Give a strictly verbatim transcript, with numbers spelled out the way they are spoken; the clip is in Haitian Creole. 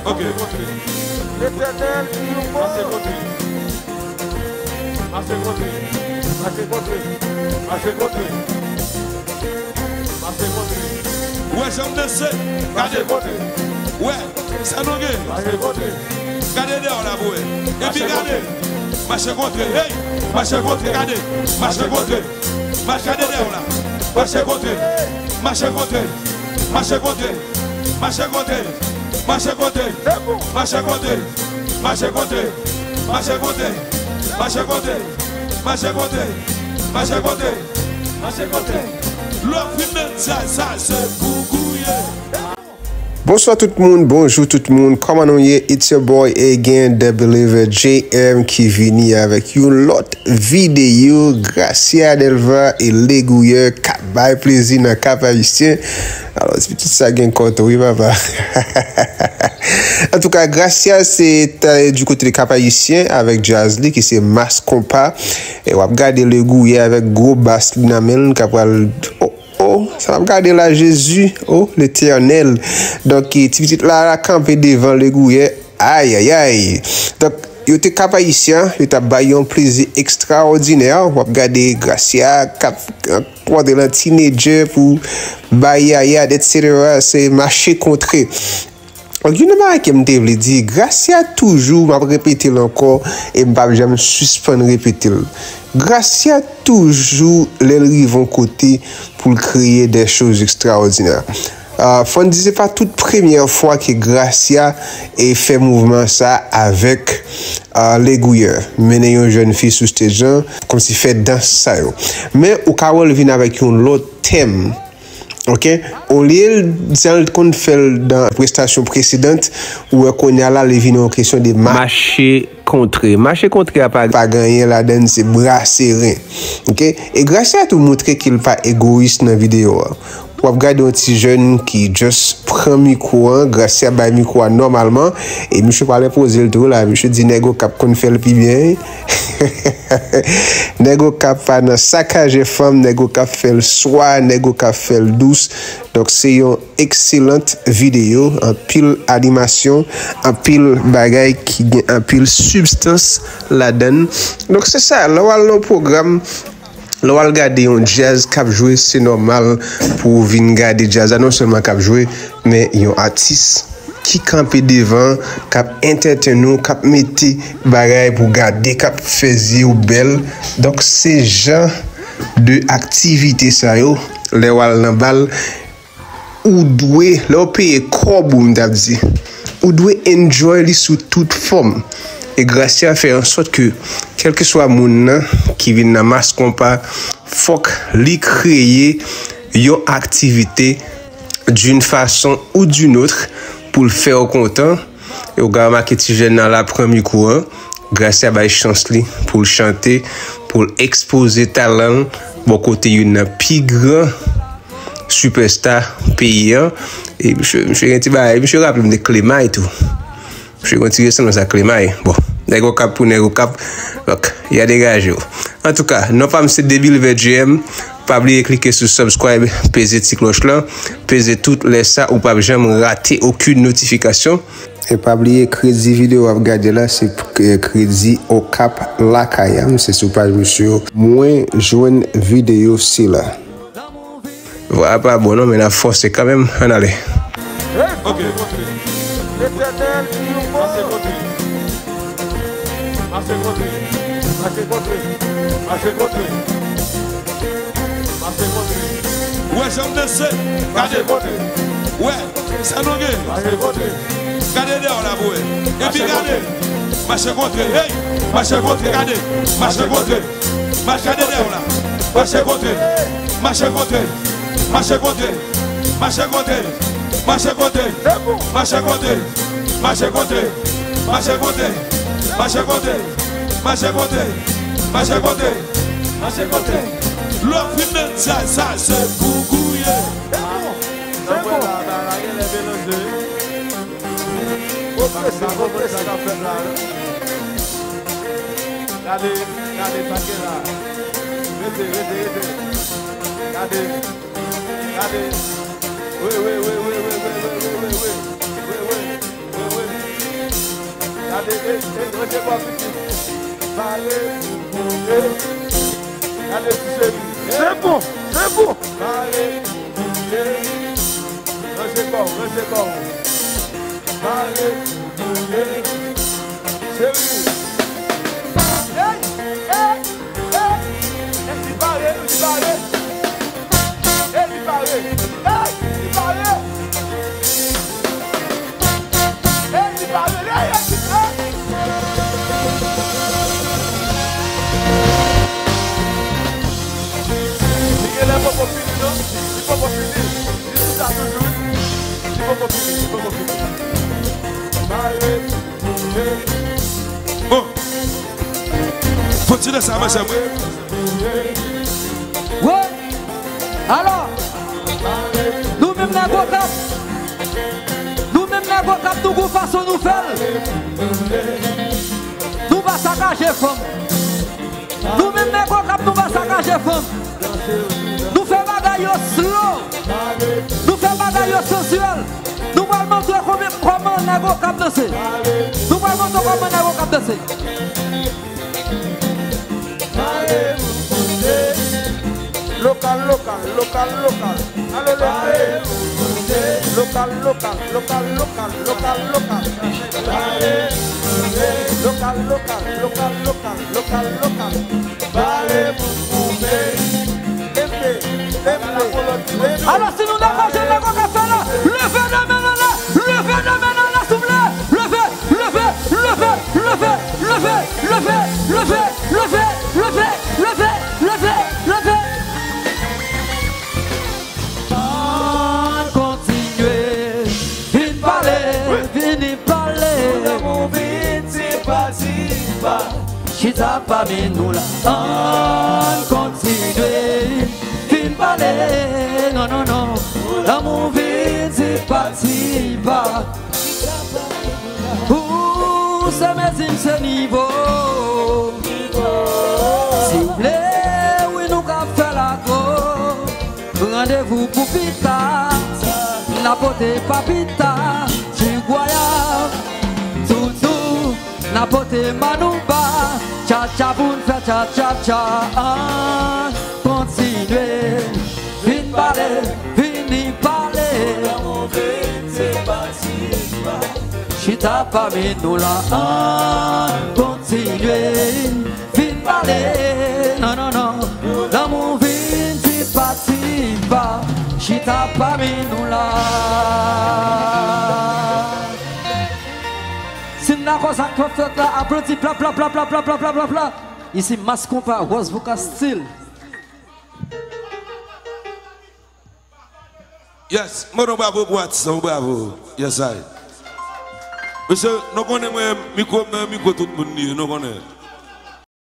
Ok. Letènèl di yon mo. Mache kontre. Mache kontre. Mache kontre. Mache kontre. Mache kontre. Ou wè jan m danse? Gade. Mache kontre. Ou wè sa nou gen? Mache kontre. Gade dèyè w la pou wè. Epi gade. Mache kontre. Hey! Mache kontre. Gade. Mache kontre. Mache, gade dèyè w la. Mache kontre. Mache kontre. Mache kontre. Mache kontre. Mache kontre. Mache kontre. Mache kontre. Mache kontre. Mache kontre. Mache kontre. Mache kontre. Mache kontre. Lè w fin nan sa, sa se koukouye. Bonswa tout moun, bonjou tout moun, kòman nou ye? It's your boy again, The Believer J M, ki vini avèk yon lòt videyo. Gracia Delva e Legouyè k ap bay plezi nan Cap Haïtien. Alò, ti pitit sa gen kòt wi, papa. Antouka, Gracia se ta du kote de Cap Haïtien avèk djaz li ki se Mass Konpa. E w ap gade Legouyè avèk gwo bas li nan men l, k ap pral, oh, oh, sa n ap gade la, Jezi, oh, Letènèl. Donk, ti pitit la, la kanpe devan Legouyè. Ayayay. Donk, yo te Cap Haïtien, yo t ap bay yon plezi ekstraòdinè. W ap gade Gracia k ap rankontre nan teenager pou bay yaya, et cetera. Se mache kontre. Donk, youn nan bagay ke m te vle di, Gracia toujou, m ap repete l ankò, e m p ap janm sispann repete l. Gracia toujou, lè l rive yon kote, pou l kreye des choses extraordinaires. Ah, fò n di se pa tout premyè fwa ke Gracia e fè mouvman sa avèk, ah, Legouyè. Mennen yon jèn fi sou stage lan, kòmsi fè dans sa yo. Men ou ka wè l vin avèk yon lòt tèm. Ok? Olye l, jan l konn fè l nan prestasyon presedant, ou wè kounye a la, li vin yon kesyon de ma- mache kontre. Mache kontre a pa, pa gen anyen ladan l, se brase ren. Ok? E Gracia tou montre ke l pa egoyis nan videyo a. W ap gade yon ti jèn ki just pran mikwo an, Gracia bay mikwo a nòmalman, e misye pral enpoze l tou la. Misye di nèg Okap konn fè l pi byen. Nèg Okap pa nan sakaje fanm, nèg Okap fè l swa, nèg Okap fè l dous. Donk, se yon ekselant videyo, anpil animasyon, anpil bagay ki gen anpil sibstans ladan l. Donk, se sa, lè w al nan pwogram, lè w al gade yon djaz k ap jwe, se nòmal pou w vin gade djaz la, non sèlman k ap jwe, men yon atis ki kanpe devan, k ap entertain ou, k ap mete bagay pou gade, k ap fè zye w bèl. Donk, se jan de aktivite sa yo, lè w al nan bal, ou dwe, lè w peye kòb ou, m t ap di, ou dwe enjoy li sou tout fòm. E Gracia fè an sòt ke, kèlkeswa moun nan ki vin nan Mass Konpa, fòk li kreye yon aktivite d'une façon ou d'une autre pou l fè w kontan. E w ka remake ti jèn nan la pran mikwo an. Gracia bay chans li pou l chante, pou l ekspoze talan l bò kote youn nan pi gran sipèsta peyi an. E misye, misye gen ti bagay, misye raple m de Klemay tou. Misye gen ti resanblans ak Klemay. Bon, nèg Okap pou nèg Okap. Donk, y a degaje w. Antouka, non pa m se Debil Vè J M. Pa bliye klike sou subscribe, peze ti klòch lan, peze tout lè sa ou p ap janm rate okenn notifikasyon. E pa bliye kredi videyo w ap gade la, se k-, kredi Okap lakay a, m se sou paj misye yo. Mwen jwenn videyo sila. Vwa a pa bon non, men n ap fòse kanmenm, ann ale. Ok. Letènèl di yon mo. Mache kontre. Mache kontre. Mache kontre. Mache kontre. Mache kontre. Ou wè jan m danse? Gade. Mache kontre. Ou wè sa nou gen? Mache kontre. Gade dèyè w la pou wè. Epi gade. Mache kontre. Hey! Mache kontre, gade. Mache kontre. Mache, gade dèyè w la. Mache kontre. Mache kontre. Mache kontre. Mache kontre. Mache kontre. Mache kontre. Mache kontre. Mache kontre. Mache kontre. Mache kontre. Mache kontre. Mache kontre. Lè w fin nan djaz, sa se koukouye. Se bon. Sa mwen la, bagay la genlè melanje wi. Oprese, oprese. Gade, gade sa k gen la. Rete, rete, rete. Gade, gade. Wi, wi, wi. Wi, wi. Ranje kò pitit. Pale pou Bondye. Gade ti cheri. Se bon, se bon. Pale pou Bondye. Ranje kò, ranje kò. Pale pou Bondye. Cheri. Hey, hey, hey. Li pare, li pare. Eli pare! Ey! Li pare! Eli pare! Ey, Eli pare! Li genlè poko fini, non? Li poko fini. Li sou sa toujou, wi. Li poko fini, li poko fini. Bon. Kontinye sa, mezanmi. Wi. Alò, nou menm nèg Okap, nou menm nèg Okap, nou gon fason nou fè l. Nou pa sakaje fanm. Nou menm nèg Okap, nou pa sakaje fanm. Nou fè bagay yo slow. Nou fè bagay yo sansyèl. Nou pral montre kòman, kòman nèg Okap danse. Nou pral montre kòman nèg Okap danse. Lokal, lokal, lokal, lokal. Alo, lokal. Lokal, lokal, lokal, lokal, lokal, lokal. Lokal, lokal, lokal, lokal, lokal, lokal. Pale pou, pou peyi. Alò, si nou degaje nèg Okap la, leve de men anlè, leve de men anlè, souple, leve, leve, leve. Ann kontinye, vin pale, vini pale. Pou lanmou vin ti pa ti pa. Chita pami nou la, ann kontinye. Vin pale, non, non, non. Lanmou vin ti pa ti pa. Ou se mezi m se nivo. Si w vle, wi, nou ka fè lago. Randevou pou pita. N a pote papita, jigwaya, toutou. N a pote manouba, tcha tcha pou n fè tcha tcha tcha. Ann kontinye, vin pale, vini pale. Chita pami nou la, ann kontinye, vin pale. Non, non, non, lanmou vin ti pa ti pa. Chita pami nou la. Si n dakò sa k ap fèt la, aplodi, pla, pla, pla. Isi Mass Konpa, Ross Vocal Style. Yes, mwen yon bravo pou atis lan, yon bravo. Yes, I. Mesye, nou konnen mwen, mikwo m nan mikwo tout moun li ye, nou konnen.